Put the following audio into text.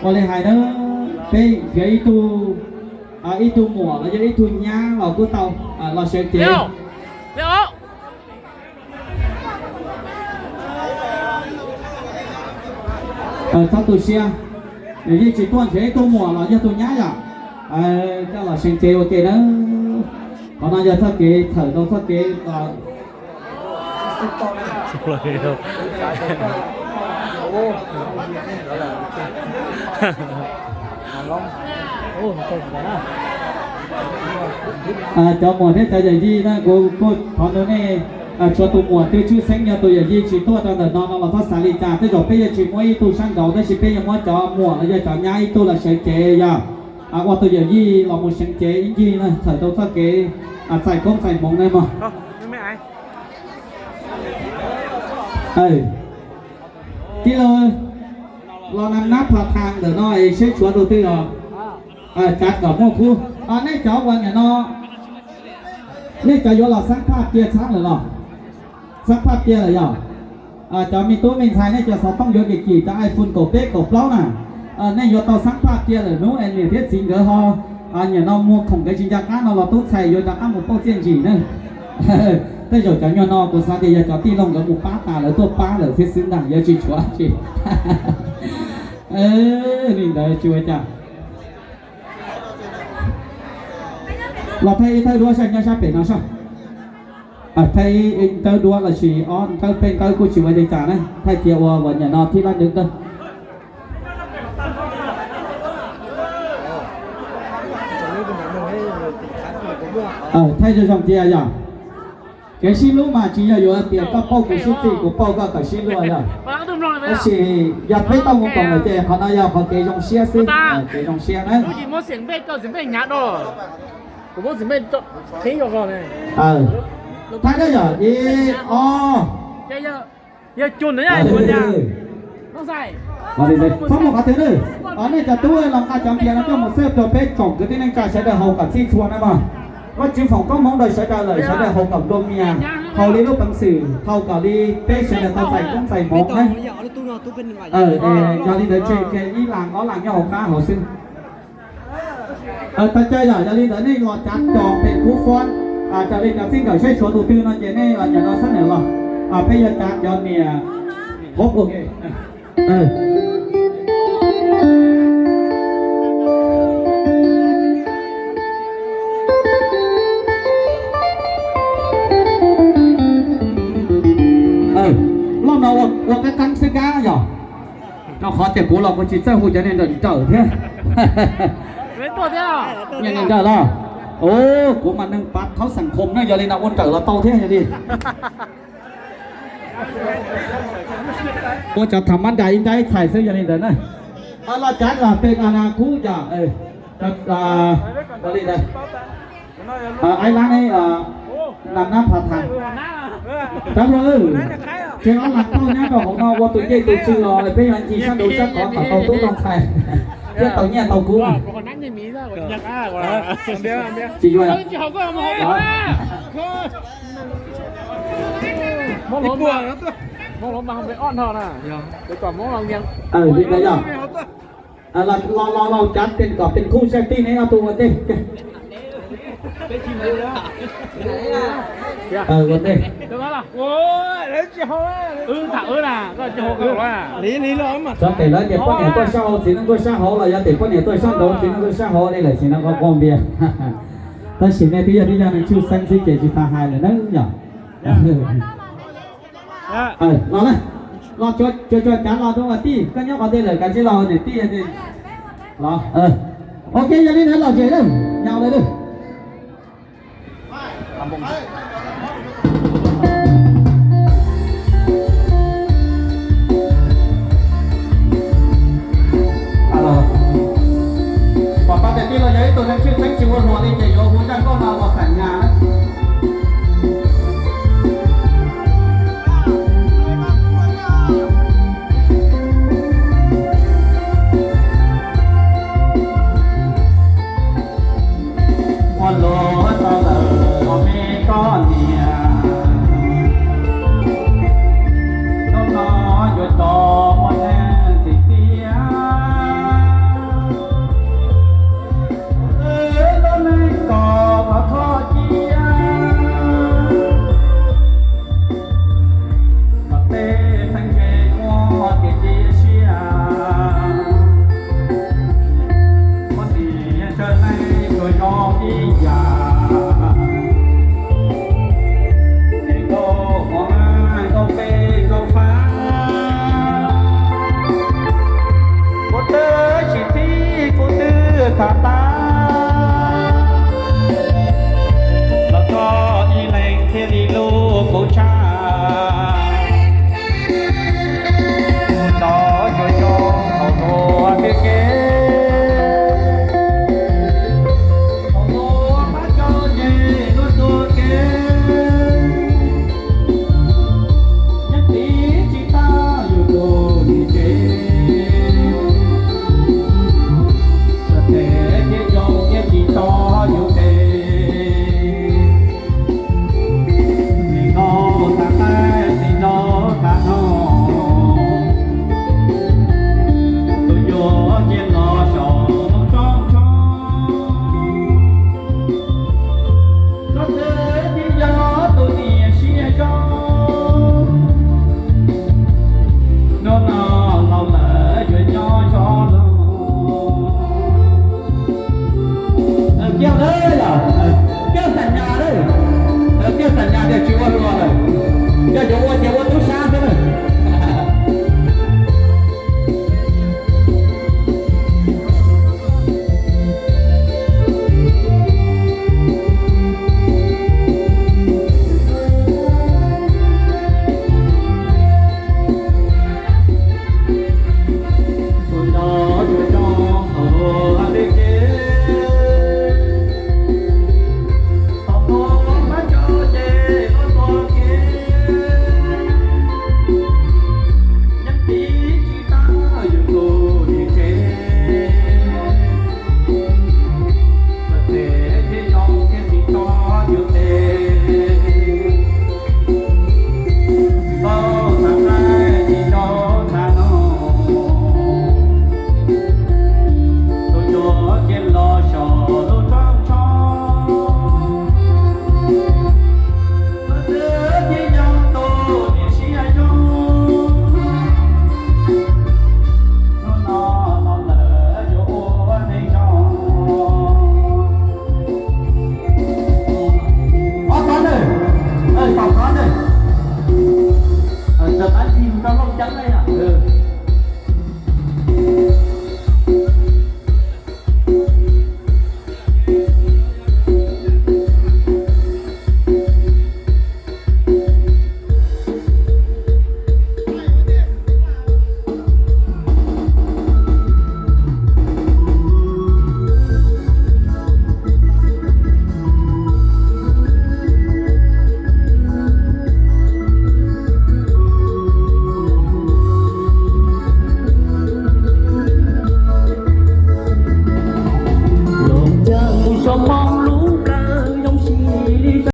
Ua li hais na, peb nrhiav ib tug, ib tug muam los yog ib tug nyab los kuj tau, los sawv cev. Txhob tu siab, yeej tsis tuaj, nrhiav ib tug muam los yog tus nyab yom, coj los sawv cev ua ke na. Qhov no yog txoj kev txhawm rau txoj kev Cov muam thiab cov yawm yij na, kuv kuj thov nug nej, tshuav tus muam twb tshwj xeeb yog tus yawm yij tsis tuaj rau ntawm no no los txhob xav li cas, tej zaum peb yuav tsis muab ib tug sab nraud tab sis peb yuav muab cov muam los yog cov nyab ib tug los sawv cev yog ua tus yawm yij los mus seev cev ib ncig na, txhawm rau txoj kev txais koob txais hmoov na mog. Tij laug, los nam nab plhos thas ntawm no es seb tshuav tus twg os. Cav kom muaj khub. Nej cov uas nim no, nej cov yuav los xab phaj tia txhab lawm los? Xab phaj tia lawm yog? Cov me tub me ntxhais nej cov xov tooj yuav kim kim, cov iPhone kaum peb kaum plaub na, nej yuav tau xab phaj tia lawm hnub es niam thiab txiv nkawd ho nim no muag khoom nkawd tsis nco qab no los tub ntxhais yuav rov qab mus pauj txiaj ntsig na. Tej zaum cov nyuag no kuv xav tias yog cov tij laug nkawd mus pab tas lawv tuaj pab lawm thiab xwb ntag, yuav tsis tshuav tsis. Li ntawd tsis ua cas. Los thaij ib thawj duab saib nyob sab pem no saib. Thaij ib thawj duab los sis ob thawj peb thawj kuj tsis ua li cas na, thaij cia ua uas nim no thib lab nws ntawd. Thaij zoo zoo cia yog. Kev sib hlub mas tsis yog yuav tias koj pauj kuv sib txig kuv pauj koj kom sib luag yog. Tab sis yog peb tau mus koom lawm ces qhov no yog qhov kev zoo siab xwb, kev zoo siab na. Thaij na yog ib ob. Txhob mus qhov twg na. Nej cov tub los nqa cov npias no coj mus xwb rau peb tsoom kwv tij neej tsa sawv daws haus kom txhij txhua na mog. Vajtswv foom koob hmoov rau sawv daws lawm, sawv daws haus kom nplua mias, haus li lub peev xwm, haus kom li peb sawv daws tau txais koob txais hmoov na. Yog li ntawd tseg kiag ib las ob las nyob hauv qab hauv xwb. Tag caij yog, yog li ntawd nej los cav cov pem kub fob, raws li cov txij nkawm saib tshuav tus twg no ces nej los nim no xab nam los, peb yuav cav cov niam qhov ua ke. Loj no ua qab qab xwb kab yog, rau qhov tias kuv los kuv tsis txawj hu cov niag nrawm nrawm thiab. Niag nrawm los, kuv mas neeg pav thaub xeem khoom na, yog li no ua nrawm los tau thiab yog li. Ua cov tham mab nra ib nrab ib txhais xwb yog li ntawd na. Los cav los pem no na kub yog, li ntawd. Aib lab ne, nam nab phas tham. Cov hluas, tsev ob lam tauj nyob rau hauv no ua tus ncej tus tswv los peb yuav ncig sab nraud sab tod kom tau tub tau ntxhais thiab tau nyiaj tau kub. Tsis yuav. Li ntawd yog. Los los los cav pem kom pem khuj saib tij ne ob tug ua ntej. Ua ntej. Xyov pem lawv tias poj niam tuaj sab hauv txiv neej tuaj sab hauv los yog tias poj niam tuaj sab nraud txiv neej tuaj sab hauv li lawm sim no qhov qhov npias. Tab sis nej twb yog tib yog neeg tshwj xeeb xwb ces tsis tas hais lawm nawb yom. Los na, los tsuav tsuav cav los rau tij, koj nyob qhov twg lawm kav tsij los niam tij. Los, ok, yog li ntawd los tsev lawm, nyaum lawm lawm.